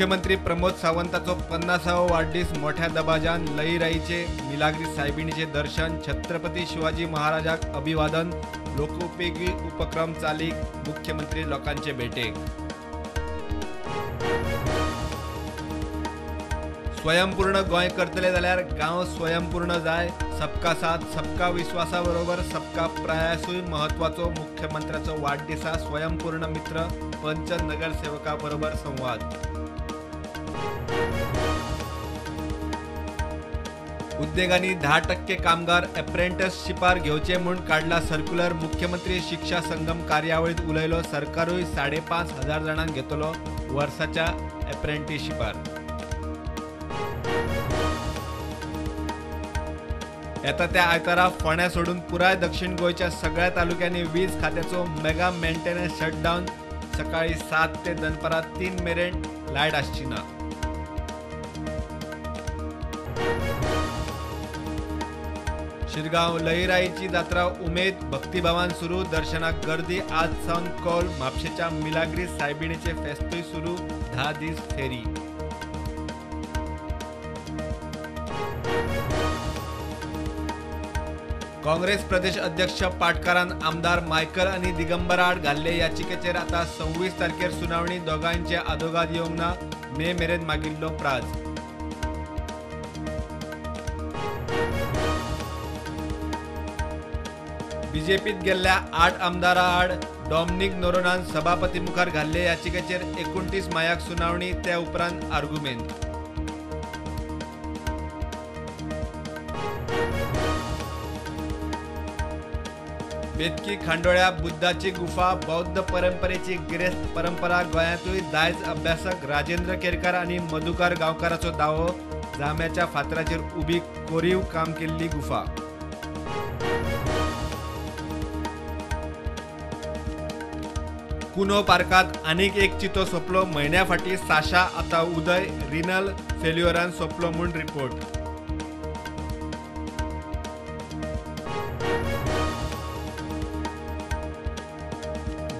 मुख्यमंत्री प्रमोद सावंताचो 50वो वाडदीस मोठ्या दबाज्यान लईराईचे मिलाग्री सायबिणीचे दर्शन, छत्रपती शिवाजी महाराजाक अभिवादन, लोकोपयोगी उपक्रम चालीक मुख्यमंत्री लोकांचे भेटेक। स्वयंपूर्ण गोंय करतले जाल्यार गांव स्वयंपूर्ण जाय, सबका साथ सबका विश्वासा बरोबर सबका प्रयासूय महत्वाचो, मुख्यमंत्र्याचो वाडदिसा स्वयंपूर्ण मित्र पंच नगरसेवका बरोबर संवाद। उद्योगांनी 10% कामगार अप्रेंटिसशिपार घेवचे म्हूण काडला सर्क्युलर, मुख्यमंत्री शिक्षा संगम कार्यावळीत उलयलो, सरकारूय 5,500 जाणांक घेतलो वर्साच्या अप्रेंटिसशिपार। येता त्या आयतारा फोंड्या सोडून पुराय दक्षिण गोंयच्या सगळ्या तालुक्यांनी वीज खात्याचो मेगा मेंटेनन्स शटडावन, सकाळी 7 ते दनपारां 3 मेरेन लायट आसची ना। शिरगांव लईराईची जात्रा उमेद भक्तिभावान सुरू, दर्शनाक गर्दी, आज सावन कौल, म्हापशेच्या मिलाग्री सायबिणीचे फेस्तूय सुरू, 10 दीस फेरी। काँग्रेस प्रदेश अध्यक्ष पाटकारान आमदार मायकल आनी दिगंबरा आड घाल्ले याचिकेचेर आता 26 तारखेर सुनावणी, दोगांयचे आदोगाद येवंक ना, मे मेरेन मागिल्लो प्राज। बीजेपीत गेल्ल्या 8 आमदारां आड डॉमनिक नोरोनान सभापती मुखार घाल्ले याचिकेचेर 29 मायाक सुनावणी, त्या उपरांत आर्गुमेंत। बेतकी खांडोळ्या बुद्धाची गुफा बौद्ध परंपरेची गिरेस्त परंपरा, गोंयांतूय दायज अभ्यासक राजेंद्र केरकार आनी मधुकर गांवकाराचो दावो, जांब्याच्या फातराचेर उबी कोरीव काम केल्ली गुफा। कुनो पार्कात आनीक एक चितो सोंपलो, म्हयन्या फाटीं साशा आतां उदय रिनल फेल्युअरान सोंपलो म्हूण रिपोर्ट।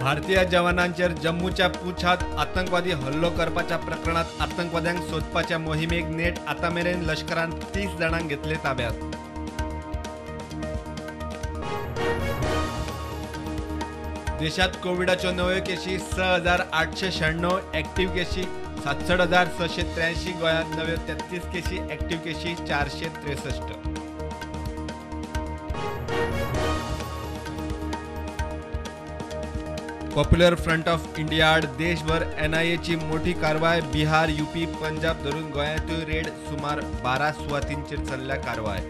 भारतीय जवानांचेर जम्मूच्या पुछात आतंकवादी हल्लो करपाच्या प्रकरणात आतंकवाद्यांक सोदपाच्या मोहिमेक नेट, आतां मेरेन लश्करान 30 जाणांक घेतले ताब्यात। देशात कोविडाच्यो नव्यो केशी 6,896, ऍक्टिव्ह केशी 67,683, गोंयांत नव्यो 33 केशी, ऍक्टिव्ह केशी 463। पॉप्युलर फ्रंट ऑफ इंडिया आड देशभर एनआयएची मोठी कारवाय, बिहार, यूपी, पंजाब धरून गोंयांतूय रेड, सुमार 12 सुवातींचेर चल्ल्या कारवाय।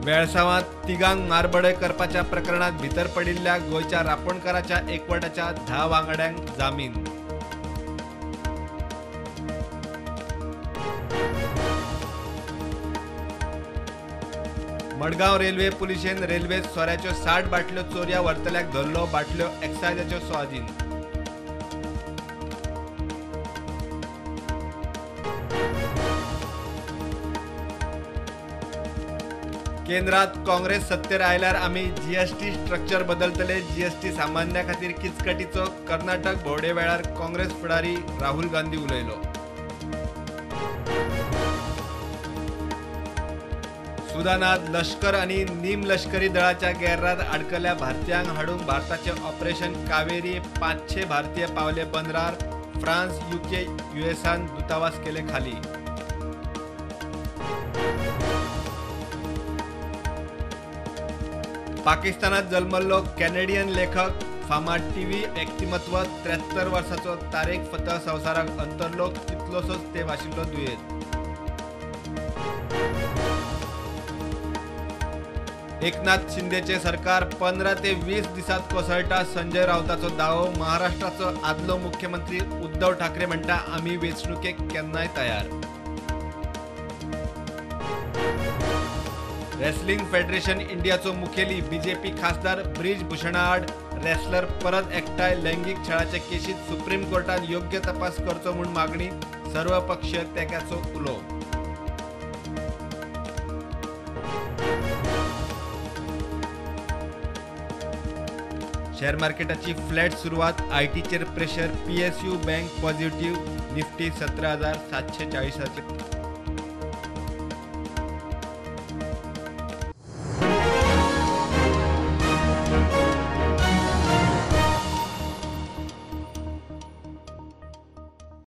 वेळसावांत तिगांक मारबडय करपाच्या प्रकरणात भितर पडिल्ल्या गोंयच्या रापोणकाराच्या एकवटाच्या 10 वांगड्यांक जामीन। मडगांव रेल्वे पुलिशेन रेल्वेत सोऱ्याच्यो 60 बाटल्यो चोरया व्हरतल्याक धरलो, बाटल्यो एक्सायजाच्यो स्वाधीन। केंद्रात काँग्रेस सत्तेर आयल्यार आमी जीएसटी स्ट्रक्चर बदलतले, जीएसटी सामान्या खातीर किचकटीचो, कर्नाटक भोंवडे वेळार काँग्रेस फुडारी राहुल गांधी उलयलो। सुदानात लश्कर आनी नीम लश्करी दळाच्या गैररात आडकल्ल्या भारतीयांक हाडूंक भारताचे ऑपरेशन कावेरी, 500 भारतीय पावले बंदरार, फ्रांस, यूके, युएसान दूतावास केले खाली। पाकिस्तानात जल्मल्लो कॅनेडियन लेखक, फामाद टीव्ही व्यक्तिमत्व, 73 वर्साचो तारेक फतह संवसाराक अंतरलो, कितलोसोच तेंप आशिल्लो दुयेंत। एकनाथ शिंदेचे सरकार 15 ते 20 दिसात कोसळटा, संजय राऊताचो दावो, महाराष्ट्राचो आदलो मुख्यमंत्री उद्धव ठाकरे म्हणटा आमी वेंचणुकेक केन्नाय तयार। रेसलिंग फेडरेशन इंडियाचो मुखेली बीजेपी खासदार ब्रिज भूषणा आड रेसलर परत एकठांय, लैंगिक छळाचे केशीत सुप्रीम कोर्टान योग्य तपास करचो म्हूण मागणी, सर्वपक्षीय तेंक्याचो उलो। शेअर मार्केटाची फ्लॅट सुरवात. आयटीचेर pressure. PSU bank positive. Nifty 17,740.